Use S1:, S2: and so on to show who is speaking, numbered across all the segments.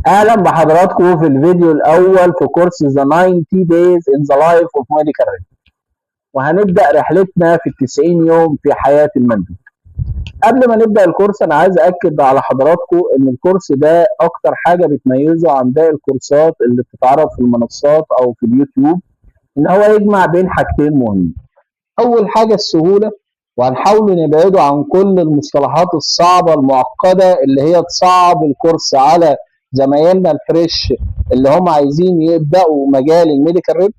S1: اهلا بحضراتكم في الفيديو الاول في كورس The 90 Days in the Life of Medical Rep، وهنبدا رحلتنا في ال 90 يوم في حياة المندوب. قبل ما نبدا الكورس انا عايز اكد على حضراتكم ان الكورس ده اكتر حاجة بتميزه عن باقي الكورسات اللي بتتعرض في المنصات او في اليوتيوب ان هو يجمع بين حاجتين مهمين. اول حاجة السهوله، وهنحاول نبعده عن كل المصطلحات الصعبة المعقدة اللي هي تصعب الكورس على زمايلنا ال fresh اللي هم عايزين يبداوا مجال ال medical rep.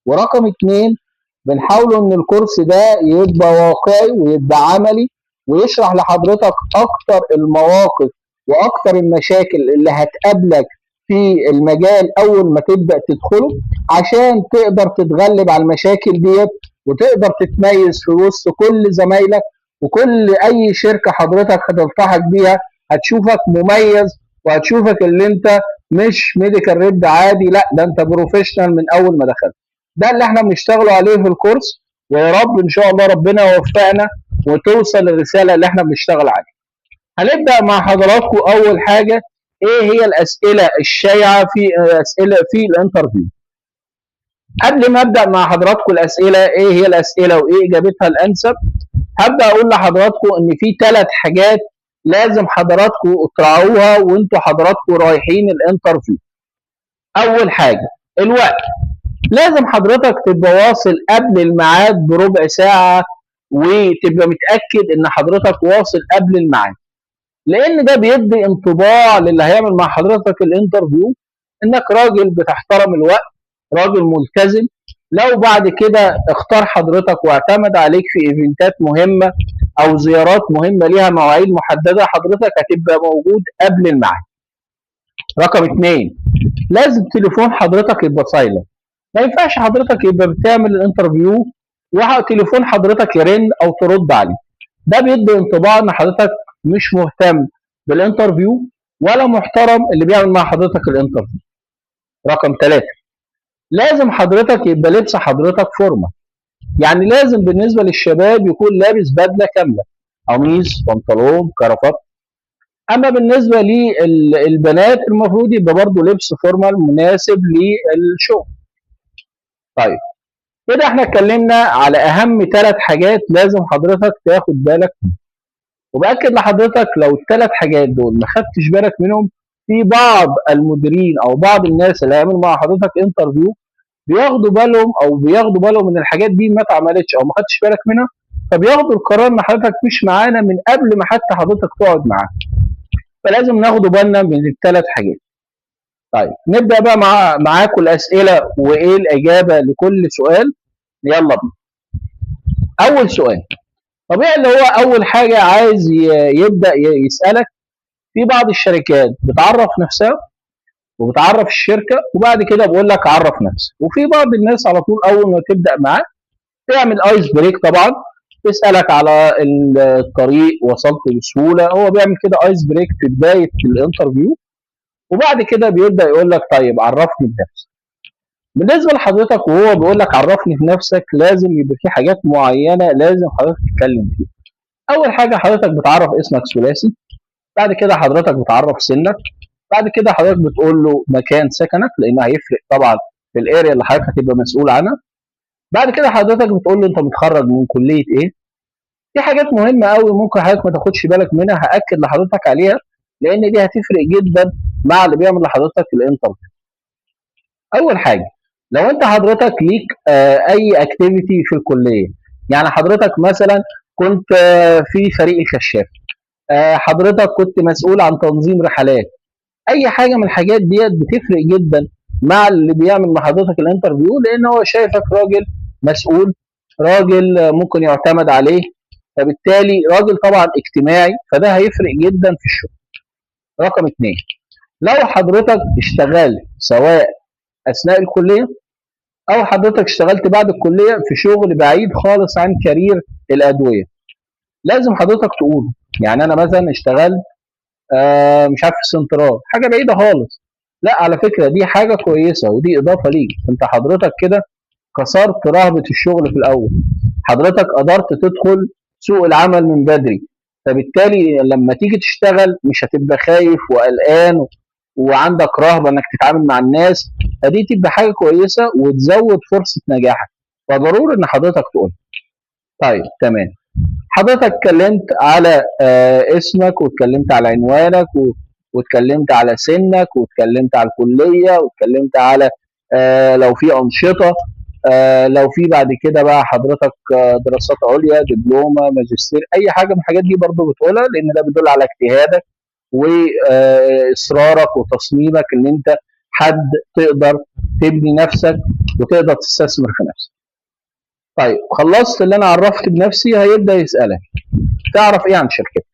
S1: ورقم اتنين، بنحاول ان الكورس ده يبقى واقعي ويبقى عملي ويشرح لحضرتك اكتر المواقف واكتر المشاكل اللي هتقابلك في المجال اول ما تبدا تدخله، عشان تقدر تتغلب على المشاكل ديت وتقدر تتميز في وسط كل زمايلك وكل اي شركة حضرتك هتلتحق بيها هتشوفك مميز وهتشوفك اللي انت مش medical rep عادي، لا ده انت professional من اول ما دخلت. ده اللي احنا بنشتغله عليه في الكورس، ويا رب ان شاء الله ربنا يوفقنا وتوصل الرسالة اللي احنا بنشتغل عليها. هنبدا مع حضراتكم اول حاجة، ايه هي الاسئلة الشائعة في اسئلة في ال interview؟ قبل ما ابدا مع حضراتكم الاسئلة، ايه هي الاسئلة وايه اجابتها الانسب، هبدا اقول لحضراتكم ان في 3 حاجات لازم حضراتكم تراعوها وانتوا حضراتكم رايحين ال interview. اول حاجة الوقت، لازم حضرتك تبقى واصل قبل الميعاد بربع ساعة وتبقى متاكد ان حضرتك واصل قبل الميعاد، لان ده بيدي انطباع للي هيعمل مع حضرتك ال interview انك راجل بتحترم الوقت، راجل ملتزم. لو بعد كده اختار حضرتك واعتمد عليك في event ات مهمة او زيارات مهمة ليها مواعيد محددة، حضرتك هتبقى موجود قبل الميعاد. رقم 2، لازم تليفون حضرتك يبقى silent. ما ينفعش حضرتك يبقى بتعمل ال interview وتليفون حضرتك يرن او ترد عليه. ده بيدي انطباع ان حضرتك مش مهتم بال interview ولا محترم اللي بيعمل مع حضرتك ال interview. رقم 3، لازم حضرتك يبقى لبس حضرتك formal، يعني لازم بالنسبة للشباب يكون لابس بدله كاملة، قميص، بنطلون، كرافات. اما بالنسبة للبنات المفروض يبقى برضه لبس formal مناسب للشغل. طيب كده احنا اتكلمنا على اهم 3 حاجات لازم حضرتك تاخد بالك منهم، وباكد لحضرتك لو ال3 حاجات دول ما خدتش بالك منهم، في بعض المديرين او بعض الناس اللي هيعملوا مع حضرتك interview بياخدوا بالهم او بياخدوا بالهم ان الحاجات دي ما اتعملتش او ما خدتش بالك منها، فبياخدوا القرار ان حضرتك مش معانا من قبل ما حتى حضرتك تقعد معاه. فلازم ناخدوا بالنا من ال3 حاجات. طيب نبدا بقى معاكم الاسئلة وايه الاجابة لكل سؤال. يلا بينا. اول سؤال طبيعي اللي هو اول حاجة عايز يبدا يسالك، في بعض الشركات بتعرف نفسها وبتعرف الشركة وبعد كده بقول لك عرف نفسك، وفي بعض الناس على طول اول ما تبدا معاه تعمل ice break، طبعا تسالك على الطريق، وصلت بسهولة، هو بيعمل كده ice break في بداية ال interview، وبعد كده بيبدا يقول لك طيب عرفني بنفسك. بالنسبة لحضرتك وهو بيقول لك عرفني بنفسك، لازم يبقى في حاجات معينة لازم حضرتك تتكلم فيها. اول حاجة حضرتك بتعرف اسمك ثلاثي، بعد كده حضرتك بتعرف سنك، بعد كده حضرتك بتقول له مكان سكنك لان هيفرق طبعا في ال area اللي حضرتك هتبقى مسؤول عنها. بعد كده حضرتك بتقول له انت متخرج من كليه ايه. في حاجات مهمة قوي ممكن حضرتك ما تاخدش بالك منها، هاكد لحضرتك عليها لان دي هتفرق جدا مع اللي بيعمل لحضرتك ال interview. اول حاجة لو انت حضرتك ليك اي activity في الكلية، يعني حضرتك مثلا كنت في فريق الكشاف، حضرتك كنت مسؤول عن تنظيم رحلات، اي حاجة من الحاجات ديت بتفرق جدا مع اللي بيعمل مع حضرتك ال interview، لان هو شايفك راجل مسؤول، راجل ممكن يعتمد عليه، فبالتالي راجل طبعا اجتماعي، فده هيفرق جدا في الشغل. رقم 2، لو حضرتك اشتغلت سواء اثناء الكلية او حضرتك اشتغلت بعد الكلية في شغل بعيد خالص عن career الادوية، لازم حضرتك تقوله. يعني انا مثلا اشتغلت مش عارف في السنترال، حاجة بعيدة خالص، لا على فكرة دي حاجة كويسة ودي اضافه ليك، انت حضرتك كده كسرت رهبة الشغل في الاول، حضرتك قدرت تدخل سوق العمل من بدري، فبالتالي لما تيجي تشتغل مش هتبقى خايف وقلقان وعندك رهبة انك تتعامل مع الناس، فدي تبقى حاجة كويسة وتزود فرصة نجاحك، فضروري ان حضرتك تقول. طيب تمام، حضرتك اتكلمت على اسمك، واتكلمت على عنوانك، واتكلمت على سنك، واتكلمت على الكلية، واتكلمت على لو في انشطة، لو في بعد كده بقى حضرتك دراسات عليا، دبلومه، ماجستير، اي حاجة من الحاجات دي برضو بتقولها، لان ده بيدل على اجتهادك واصرارك وتصميمك ان انت حد تقدر تبني نفسك وتقدر تستثمر في نفسك. طيب خلصت اللي انا عرفت بنفسي، هيبدا يسالك تعرف ايه عن شركتنا.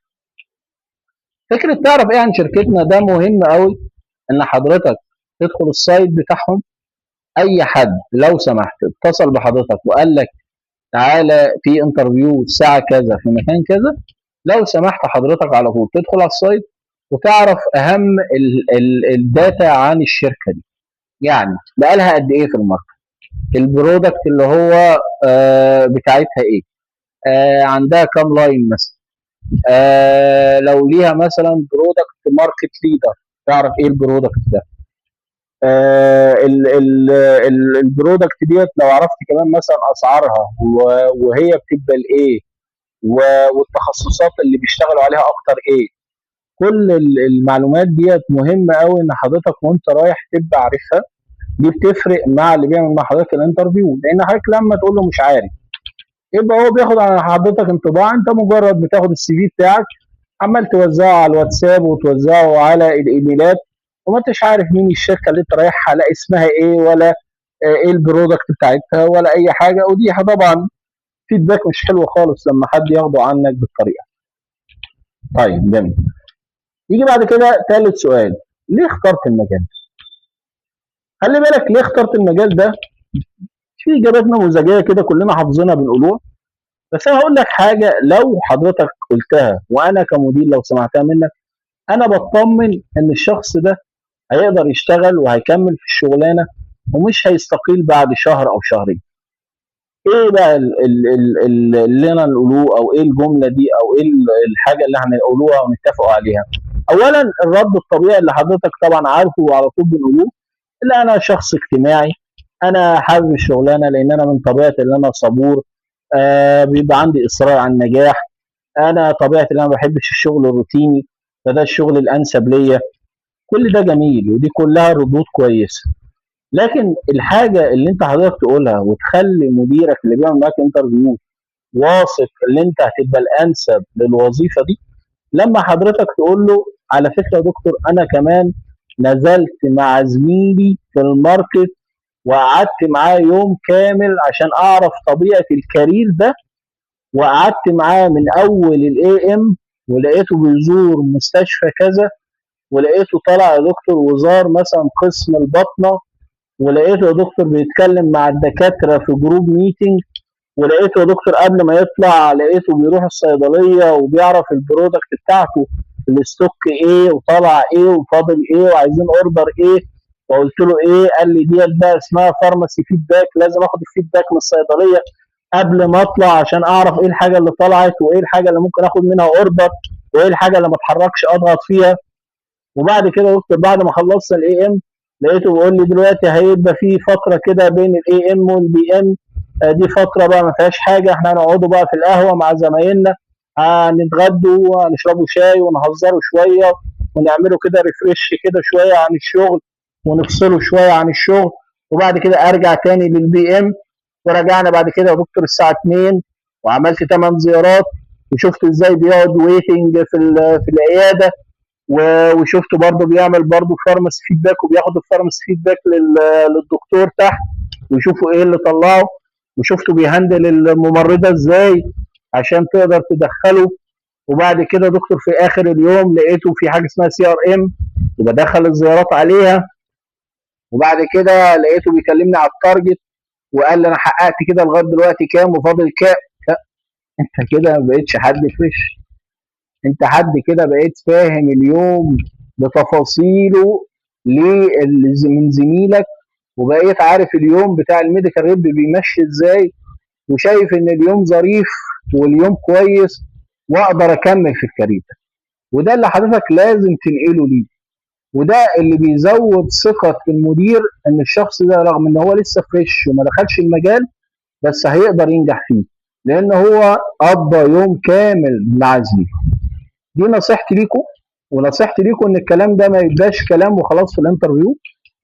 S1: فكرة تعرف ايه عن شركتنا ده مهم قوي، ان حضرتك تدخل ال site بتاعهم. اي حد لو سمحت اتصل بحضرتك وقال لك تعالى في interview الساعة كذا في مكان كذا، لو سمحت حضرتك على طول تدخل على ال site وتعرف اهم ال data عن الشركة دي، يعني بقالها قد ايه في ال market، ال product اللي هو بتاعتها ايه، عندها كام line مثلا، لو ليها مثلا product market leader تعرف ايه ال product ده، ال product ديت لو عرفت كمان مثلا اسعارها وهي بتبقى الايه والتخصصات اللي بيشتغلوا عليها اكتر ايه. كل المعلومات ديت مهمة قوي ان حضرتك وانت رايح تبقى عارفها. دي بتفرق مع اللي بيعمل مع حضرتك ال interview، لان حضرتك لما تقول له مش عارف يبقى هو بياخد على حضرتك انطباع انت مجرد بتاخد ال CV بتاعك عمال توزعه على الواتساب وتوزعه على الايميلات، وما انتش عارف مين الشركة اللي انت رايحها، لا اسمها ايه ولا ايه ال product بتاعتها ولا اي حاجة. ودي طبعا feedback مش حلو خالص لما حد ياخده عنك بالطريقة. طيب جميل. يجي بعد كده ثالث سؤال، ليه اخترت المجال؟ خلي بالك ليه اخترت المجال ده، في اجابات نموذجيه كده كلنا حافظينها بنقولوها، بس انا هقول لك حاجة لو حضرتك قلتها وانا كمدير لو سمعتها منك انا بطمن ان الشخص ده هيقدر يشتغل وهيكمل في الشغلانة ومش هيستقيل بعد شهر او شهرين. ايه بقى اللي انا نقولوه، او ايه الجملة دي، او ايه الحاجة اللي احنا نقولوها ونتفقوا عليها؟ اولا الرد الطبيعي اللي حضرتك طبعا عارفه وعلى طول بنقولوه، اللي انا شخص اجتماعي، انا حابب الشغلانة لان انا من طبيعتي اللي انا صبور، بيبقى عندي اصرار على النجاح، انا طبيعتي اللي انا ما بحبش الشغل الروتيني فده الشغل الانسب ليا. كل ده جميل ودي كلها ردود كويسة، لكن الحاجة اللي انت حضرتك تقولها وتخلي مديرك اللي بيعمل معاك interview واثق ان انت هتبقى الانسب للوظيفة دي، لما حضرتك تقول له على فكرة يا دكتور انا كمان نزلت مع زميلي في ال market وقعدت معاه يوم كامل عشان اعرف طبيعة ال career ده، وقعدت معاه من اول ال AM ولقيته بيزور مستشفى كذا، ولقيته طالع يا دكتور وزار مثلا قسم البطنه، ولقيته يا دكتور بيتكلم مع الدكاترة في group meeting، ولقيته يا دكتور قبل ما يطلع لقيته بيروح الصيدلية وبيعرف ال product بتاعته ال stock ايه وطلع ايه وفاضل ايه وعايزين order ايه، وقلت له ايه، قال لي ديت بقى اسمها pharmacy feedback، لازم اخد ال feedback من الصيدلية قبل ما اطلع عشان اعرف ايه الحاجة اللي طلعت وايه الحاجة اللي ممكن اخد منها order وايه الحاجة اللي ما اتحركش اضغط فيها. وبعد كده يا دكتور بعد ما خلصنا ال AM لقيته بيقول لي دلوقتي هيبقى في فترة كده بين ال AM وال PM، دي فترة بقى ما فيهاش حاجة، احنا هنقعدوا بقى في القهوة مع زمايلنا، هنتغدوا وهنشربوا شاي ونهزروا شوية ونعملوا كده refresh كده شوية عن الشغل ونفصلوا شوية عن الشغل، وبعد كده ارجع تاني لل PM. ورجعنا بعد كده يا دكتور الساعة 2 وعملت 8 زيارات، وشفت ازاي بيقعد waiting في العيادة، وشفته برضه بيعمل برضه pharmacy feedback وبياخد ال pharmacy feedback للدكتور تحت ويشوفوا ايه اللي طلعه، وشفته بي handle الممرضة ازاي عشان تقدر تدخله. وبعد كده دكتور في اخر اليوم لقيته في حاجة اسمها CRM وبدخل الزيارات عليها. وبعد كده لقيته بيكلمني على ال target وقال لي انا حققت كده لغاية دلوقتي كام وفاضل كام. انت كده ما بقتش حد fresh، انت حد كده بقيت فاهم اليوم بتفاصيله من زميلك، وبقيت عارف اليوم بتاع ال medical rep بيمشي ازاي، وشايف ان اليوم ظريف واليوم كويس واقدر اكمل في ال career ده. وده اللي حضرتك لازم تنقله ليه. وده اللي بيزود ثقة المدير ان الشخص ده رغم ان هو لسه fresh وما دخلش المجال بس هيقدر ينجح فيه، لان هو قضى يوم كامل مع زميله. دي نصيحتي ليكم، ونصيحتي ليكم ان الكلام ده ما يبقاش كلام وخلاص في ال interview،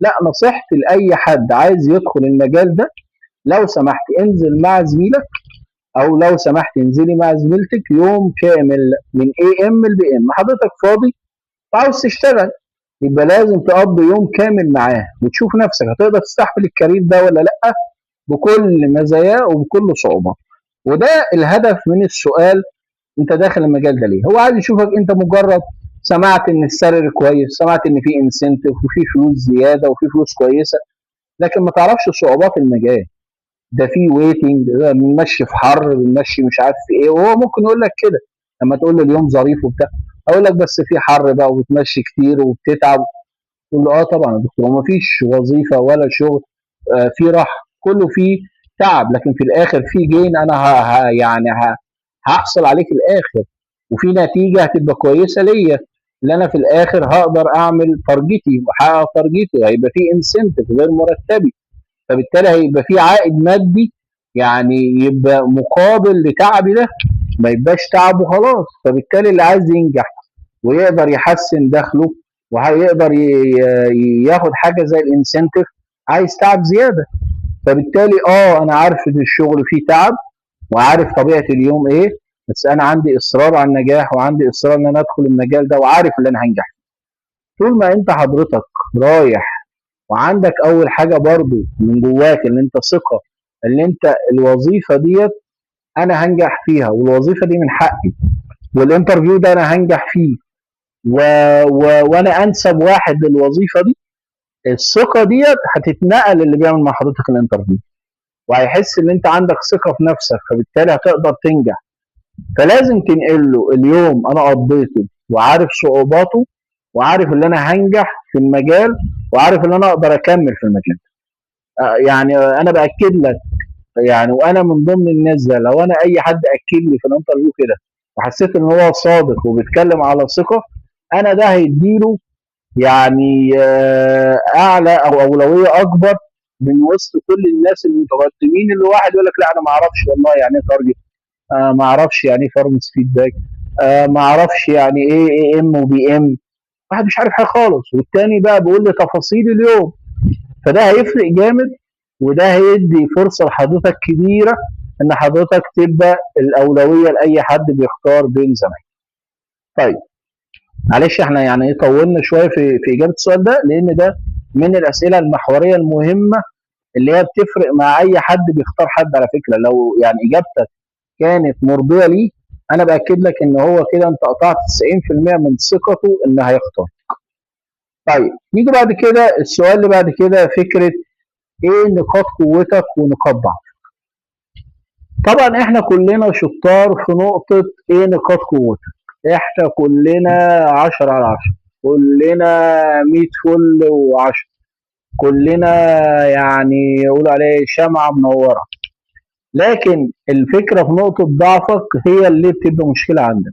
S1: لا، نصيحتي لاي حد عايز يدخل المجال ده، لو سمحت انزل مع زميلك، او لو سمحت انزلي مع زميلتك يوم كامل من AM ل PM. حضرتك فاضي وعاوز تشتغل، يبقى لازم تقضي يوم كامل معاه وتشوف نفسك هتقدر تستحمل ال career ده ولا لا، بكل مزاياه وبكل صعوباته. وده الهدف من السؤال، انت داخل المجال ده ليه؟ هو عايز يشوفك انت مجرد سمعت ان ال salary كويس، سمعت ان في incentive وفي فلوس زيادة وفي فلوس كويسة، لكن ما تعرفش صعوبات المجال ده، في waiting، بنمشي في حر، بنمشي مش عارف في ايه. وهو ممكن يقول لك كده لما تقول له اليوم ظريف وبتاع، اقول لك بس في حر بقى وبتمشي كتير وبتتعب، تقول له اه طبعا يا دكتور، ما فيش وظيفة ولا شغل في راحة، كله فيه تعب، لكن في الاخر في gain، انا يعني هحصل عليه في الاخر، وفي نتيجة هتبقى كويسة ليا، اللي انا في الاخر هقدر اعمل target ي واحقق target ي، هيبقى في incentive غير مرتبي، فبالتالي هيبقى في عائد مادي يعني يبقى مقابل لتعبي ده، ما يبقاش تعب وخلاص. فبالتالي اللي عايز ينجح ويقدر يحسن دخله وهيقدر ياخد حاجة زي ال incentive، عايز تعب زيادة. فبالتالي انا عارف ان الشغل فيه تعب وعارف طبيعة اليوم ايه، بس انا عندي اصرار على النجاح وعندي اصرار ان انا ادخل المجال ده وعارف ان انا هنجح. طول ما انت حضرتك رايح وعندك اول حاجة برضو من جواك ان انت ثقة ان انت الوظيفة ديت انا هنجح فيها، والوظيفة دي من حقي، وال interview ده انا هنجح فيه، وانا انسب واحد للوظيفة دي، الثقة ديت هتتنقل للي بيعمل مع حضرتك ال interview، وهيحس ان انت عندك ثقة في نفسك، فبالتالي هتقدر تنجح. فلازم تنقل له اليوم انا قضيته وعارف صعوباته وعارف ان انا هنجح في المجال وعارف ان انا اقدر اكمل في المجال. يعني انا باكد لك يعني، وانا من ضمن الناس ده، لو انا اي حد اكد لي في ال interview كده وحسيت ان هو صادق وبيتكلم على ثقة، انا ده هيديله يعني اعلى او اولوية اكبر من وسط كل الناس المتقدمين، اللي واحد يقول لك لا انا ما اعرفش والله يعني ايه target، ما اعرفش يعني ايه pharmacy feedback، ما اعرفش يعني ايه AM و PM، واحد مش عارف حاجة خالص، والتاني بقى بيقول لي تفاصيل اليوم. فده هيفرق جامد، وده هيدي فرصة لحضرتك كبيرة ان حضرتك تبقى الاولوية لاي حد بيختار بين زمايله. طيب معلش احنا يعني ايه طولنا شوية في اجابه السؤال ده، لان ده من الاسئلة المحورية المهمة اللي هي بتفرق مع اي حد بيختار حد. على فكرة لو يعني اجابتك كانت مرضية ليه، انا باكد لك ان هو كده انت قطعت 90% من ثقته ان هيختار. طيب نيجي بعد كده السؤال اللي بعد كده، فكرة ايه نقاط قوتك ونقاط ضعفك. طبعا احنا كلنا شطار في نقطة ايه نقاط قوتك، احنا كلنا 10 على 10، كلنا 100 فل و10، كلنا يعني يقولوا عليه شمعة منورة. لكن الفكرة في نقطة ضعفك هي اللي بتبقى مشكلة عندك.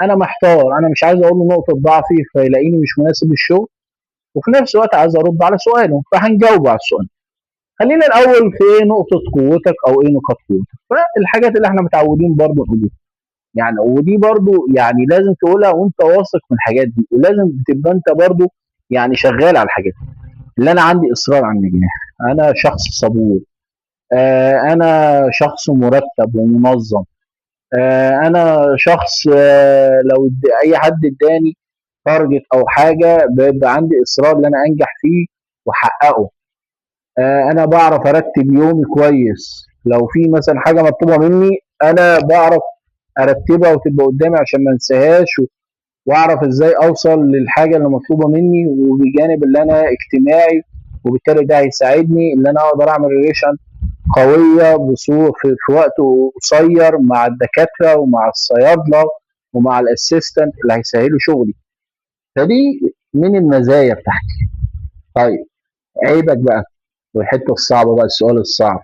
S1: انا محتار، انا مش عايز اقول له نقطة ضعفي فيلاقيني مش مناسب للشغل، وفي نفس الوقت عايز ارد على سؤاله، فهنجاوب على السؤال. خلينا الاول في ايه نقطة قوتك او ايه نقاط قوتك، فالحاجات اللي احنا متعودين برضو نقولها يعني، ودي برضو يعني لازم تقولها وانت واثق من الحاجات دي، ولازم تبقى انت برضو يعني شغال على الحاجات دي. اللي انا عندي اصرار على النجاح، انا شخص صبور، انا شخص مرتب ومنظم، انا شخص لو اي حد اداني target او حاجة بيبقى عندي اصرار ان انا انجح فيه واحققه، انا بعرف ارتب يومي كويس، لو في مثلا حاجة مطلوبه مني انا بعرف ارتبها وتبقى قدامي عشان ما انساهاش، واعرف ازاي اوصل للحاجة اللي مطلوبه مني، وبجانب اللي انا اجتماعي، وبالتالي ده هيساعدني ان انا اقدر اعمل relation قوية بصورة في وقت قصير مع الدكاترة ومع الصيادله ومع ال assistant اللي هيسهلوا شغلي. فدي من المزايا بتاعتي. طيب عيبك بقى، والحتة الصعبة بقى، السؤال الصعب.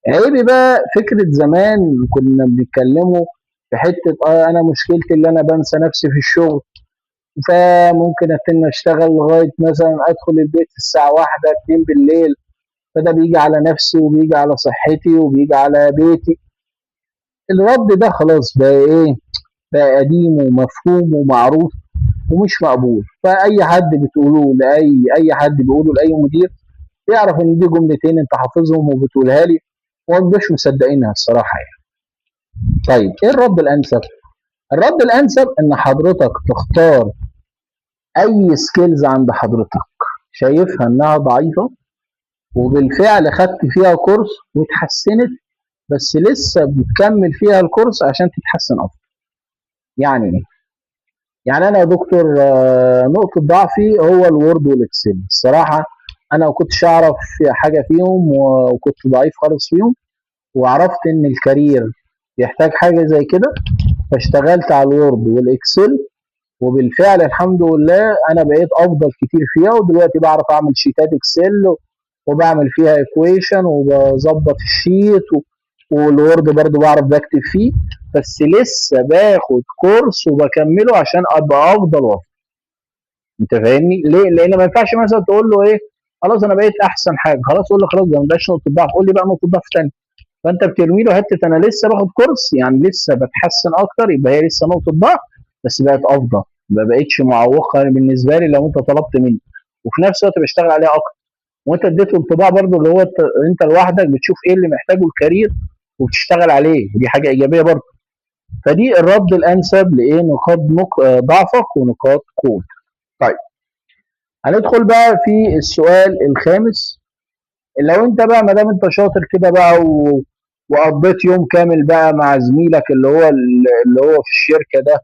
S1: عيبي بقى فكرة زمان كنا بنتكلموا في حتة انا مشكلتي اللي انا بنسى نفسي في الشغل، فممكن أتن أشتغل لغاية مثلا أدخل البيت الساعة 1 2 بالليل، فده بيجي على نفسي وبيجي على صحتي وبيجي على بيتي. الرد ده خلاص بقى إيه؟ بقى قديم ومفهوم ومعروف ومش مقبول. فأي حد بتقوله لأي أي حد بيقوله لأي مدير يعرف إن دي جملتين أنت حافظهم وبتقولها لي ومش مصدقينها الصراحة يعني. طيب إيه الرد الأنسب؟ الرد الأنسب إن حضرتك تختار أي skills عند حضرتك شايفها إنها ضعيفة وبالفعل خدت فيها كورس واتحسنت، بس لسه بتكمل فيها الكورس عشان تتحسن أكتر. يعني إيه؟ يعني أنا يا دكتور نقطة ضعفي هو ال Word وال Excel، الصراحة أنا ما كنتش أعرف حاجة فيهم وكنت ضعيف خالص فيهم، وعرفت إن ال career يحتاج حاجة زي كده، فاشتغلت على ال Word وال Excel، وبالفعل الحمد لله أنا بقيت أفضل كتير فيها، ودلوقتي بعرف أعمل شيتات Excel وبعمل فيها equation وبظبط ال sheet، وال Word برضو بعرف بكتب فيه، بس لسه باخد كورس وبكمله عشان ابقى افضل وافضل. انت فاهمني؟ ليه؟ لان ما ينفعش مثلا تقول له ايه خلاص انا بقيت احسن حاجة، خلاص قول له خلاص ده ما بقاش نقطة ضعف، قول لي بقى نقطة ضعف ثانية. فانت بترمي له حتة انا لسه باخد كورس، يعني لسه بتحسن اكتر، يبقى هي لسه نقطة ضعف بس بقت افضل، ما بقتش معوقه بالنسبة لي لو انت طلبت مني، وفي نفس الوقت بشتغل عليها اكتر. وانت اديته انطباع برضو اللي هو انت لوحدك بتشوف ايه اللي محتاجه ال career وبتشتغل عليه، ودي حاجة ايجابية برضو. فدي الرد الانسب لايه؟ نقاط ضعفك ونقاط قوتك. طيب هندخل بقى في السؤال الخامس. لو انت بقى ما دام انت شاطر كده بقى وقضيت يوم كامل بقى مع زميلك اللي هو في الشركة ده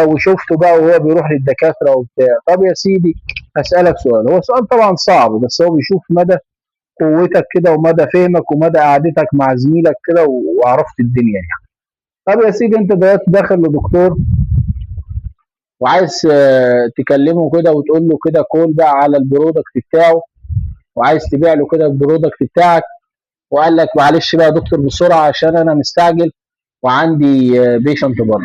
S1: وشفته بقى وهو بيروح للدكاتره وبتاع، طب يا سيدي هسألك سؤال، هو سؤال طبعا صعب بس هو بيشوف مدى قوتك كده ومدى فهمك ومدى قعدتك مع زميلك كده وعرفت الدنيا يعني. طب يا سيدي انت دلوقتي داخل لدكتور وعايز تكلمه كده وتقول له كده call بقى على ال product بتاعه، وعايز تبيع له كده ال product بتاعك، وقال لك معلش بقى يا دكتور بسرعة عشان انا مستعجل وعندي patient بره.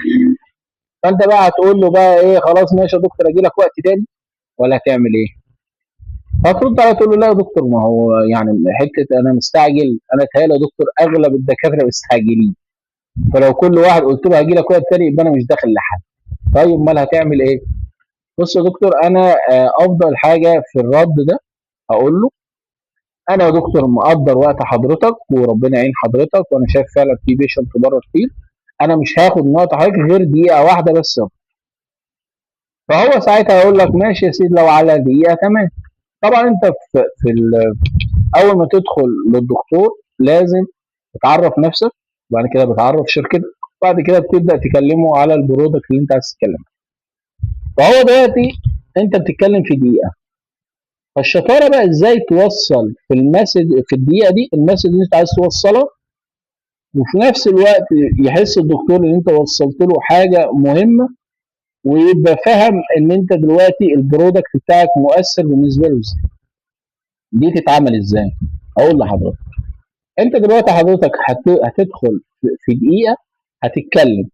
S1: فانت بقى هتقول له بقى ايه؟ خلاص ماشي يا دكتور اجي لك وقت تاني، ولا هتعمل ايه؟ فترد عليه تقول له لا يا دكتور، ما هو يعني حتة انا مستعجل، انا اتهيألي يا دكتور اغلب الدكاترة مستعجلين، فلو كل واحد قلت له هاجي لك وقت تاني يبقى انا مش داخل لحد. طيب امال هتعمل ايه؟ بص يا دكتور انا افضل حاجة في الرد ده هقول له انا يا دكتور مقدر وقت حضرتك وربنا يعين حضرتك، وانا شايف فعلا في patient بره كتير، انا مش هاخد من وقت حضرتك غير دقيقة واحدة بس. فهو ساعتها هيقول لك ماشي يا سيدي لو على دقيقة تمام. طبعا انت في اول ما تدخل للدكتور لازم بتعرف نفسك، وبعد كده بتعرف شركتك، وبعد كده بتبدا تكلمه على ال product اللي انت عايز تتكلم. فهو دلوقتي انت بتتكلم في دقيقة، فالشطاره بقى ازاي توصل في ال message في الدقيقة دي ال message اللي انت عايز توصله، وفي نفس الوقت يحس الدكتور ان انت وصلت له حاجة مهمة، ويبقى فاهم ان انت دلوقتي ال product بتاعك مؤثر بالنسبة له ازاي. دي تتعمل ازاي؟ اقول لحضرتك انت دلوقتي حضرتك هتدخل في دقيقة هتتكلم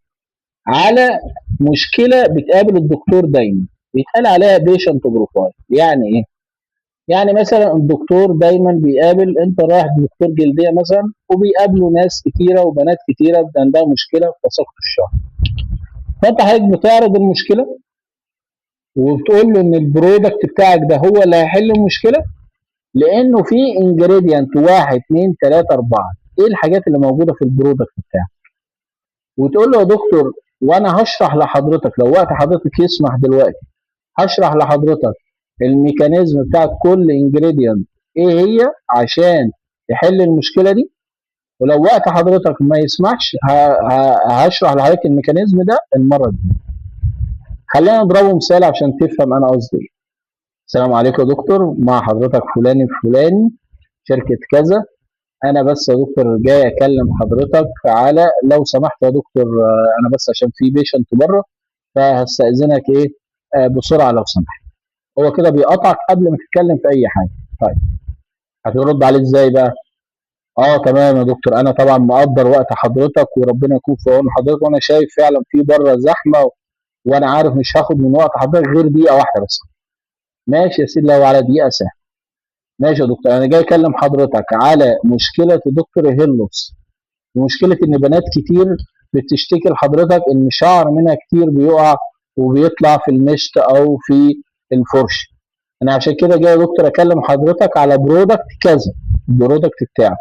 S1: على مشكلة بتقابل الدكتور دايما، بيتقال عليها patient profile. يعني ايه؟ يعني مثلا الدكتور دايما بيقابل، انت رايح لدكتور جلدية مثلا وبيقابله ناس كتيرة وبنات كتيرة عندها مشكلة في تساقط الشعر، فانت حضرتك بتعرض المشكلة وبتقول له ان ال product بتاعك ده هو اللي هيحل المشكلة، لانه في ingredient 1 2 3 4، ايه الحاجات اللي موجودة في ال product بتاعك، وتقول له يا دكتور وانا هشرح لحضرتك لو وقت حضرتك يسمح دلوقتي، هشرح لحضرتك ال mechanism بتاعت كل ingredient ايه هي عشان تحل المشكلة دي، ولو وقت حضرتك ما يسمحش هشرح لحضرتك ال mechanism ده المرة دي. خلينا نضربه مثال عشان تفهم انا قصدي ايه. السلام عليكم يا دكتور، مع حضرتك فلان الفلاني شركة كذا، انا بس يا دكتور جاي اكلم حضرتك على، لو سمحت يا دكتور انا بس عشان في patient بره فهستأذنك ايه بسرعة لو سمحت. هو كده بيقطعك قبل ما تتكلم في اي حاجة. طيب هترد عليه ازاي بقى؟ تمام يا دكتور، انا طبعا مقدر وقت حضرتك وربنا يكون في عون حضرتك، وانا شايف فعلا في بره زحمة وانا عارف مش هاخد من وقت حضرتك غير دقيقة واحدة بس. ماشي يا سيدي، لو على دقيقة سهل. ماشي يا دكتور، انا جاي اكلم حضرتك على مشكلة الدكتور hair loss، ومشكلة ان بنات كتير بتشتكي لحضرتك ان شعر منها كتير بيقع وبيطلع في المشط او في الفرش. انا عشان كده جاي يا دكتور اكلم حضرتك على product كذا، ال product بتاعه،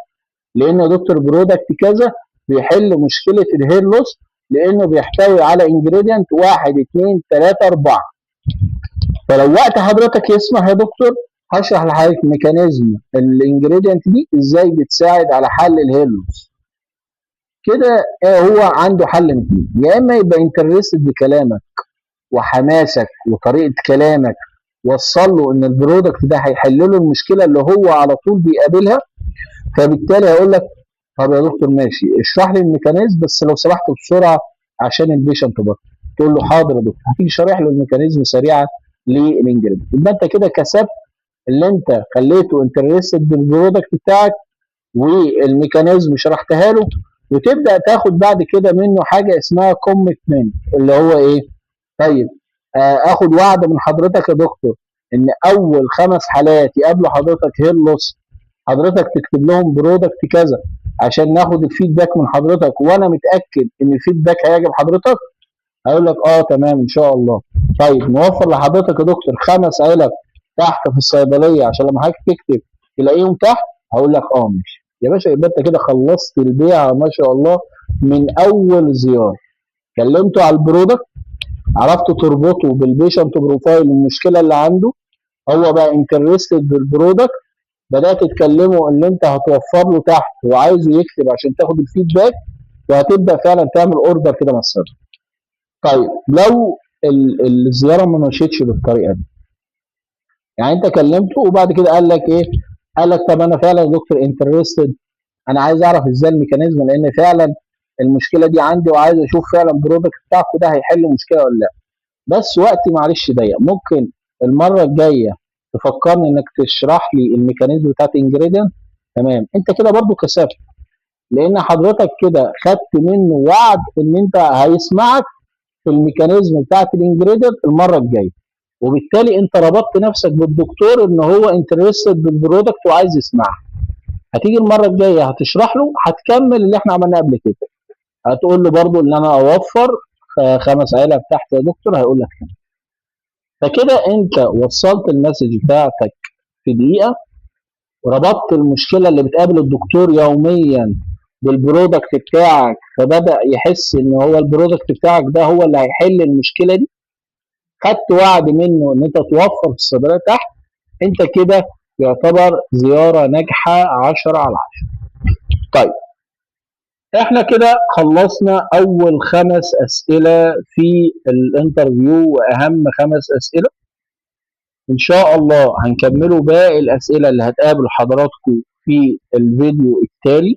S1: لان يا دكتور product كذا بيحل مشكلة ال hair loss، لانه بيحتوي على ingredient 1 2 3 4. فلو وقت حضرتك يسمح يا دكتور هشرح لحضرتك mechanism ال ingredient دي ازاي بتساعد على حل ال hair loss. كده هو عنده حل من اتنين، يا اما يبقى interested بكلامك وحماسك وطريقه كلامك، وصل له ان ال product ده هيحل له المشكلة اللي هو على طول بيقابلها، فبالتالي هيقول لك طب يا دكتور ماشي اشرح لي ال mechanism بس لو سمحت بسرعة عشان ال patient بره. تقول له حاضر يا دكتور، هتيجي شارح له ال mechanism سريعة لل ingredient. يبقى انت كده كسبت اللي انت خليته interested بال product بتاعك وال mechanism شرحتها له، وتبدا تاخد بعد كده منه حاجة اسمها commitment، اللي هو ايه؟ طيب اخد وعد من حضرتك يا دكتور ان اول 5 حالات يقابلوا حضرتك hair loss حضرتك تكتب لهم product كذا عشان ناخد ال feedback من حضرتك، وانا متاكد ان ال feedback هيعجب حضرتك. هيقول لك اه تمام ان شاء الله. طيب نوفر لحضرتك يا دكتور 5 علب تحت في الصيدلية عشان لما حضرتك تكتب تلاقيهم تحت. هقول لك اه ماشي يا باشا. يبقى انت كده خلصت البيعة ما شاء الله من اول زيارة. كلمته على ال product، عرفت تربطه بال patient profile المشكلة اللي عنده، هو بقى interested بال product، بدات تكلمه ان انت هتوفر له تحت وعايزه يكتب عشان تاخد ال feedback، وهتبدا فعلا تعمل order كده مع الصيدلي. طيب لو الزيارة ما مشيتش بالطريقة دي، يعني انت كلمته وبعد كده قال لك ايه؟ قال لك طب انا فعلا يا دكتور interested، انا عايز اعرف ازاي ال mechanism، لان فعلا المشكلة دي عندي وعايز اشوف فعلا ال product بتاعكم ده هيحل المشكلة ولا لا، بس وقتي معلش ضيق، ممكن المرة الجاية تفكرني انك تشرح لي ال mechanism بتاعت ingredient. تمام، انت كده برضو كسبت، لان حضرتك كده خدت منه وعد ان انت هيسمعك في ال mechanism بتاعت ال ingredient المرة الجاية، وبالتالي انت ربطت نفسك بالدكتور ان هو interested بال product وعايز يسمعها. هتيجي المرة الجاية هتشرح له، هتكمل اللي احنا عملناه قبل كده، هتقول له برضو ان انا اوفر 5 علب تحت يا دكتور، هيقول لك تمام. فكده انت وصلت ال message بتاعتك في دقيقة، وربطت المشكلة اللي بتقابل الدكتور يوميا بال product بتاعك، فبدا يحس ان هو ال product بتاعك ده هو اللي هيحل المشكلة دي، خدت وعد منه ان انت توفر في الصيدلية تحت. انت كده يعتبر زيارة ناجحة 10 على 10. طيب احنا كده خلصنا اول 5 اسئلة في ال interview، واهم 5 اسئلة. ان شاء الله هنكملوا باقي الاسئلة اللي هتقابل حضراتكم في الفيديو التالي.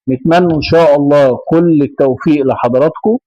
S1: نتمنى ان شاء الله كل التوفيق لحضراتكم.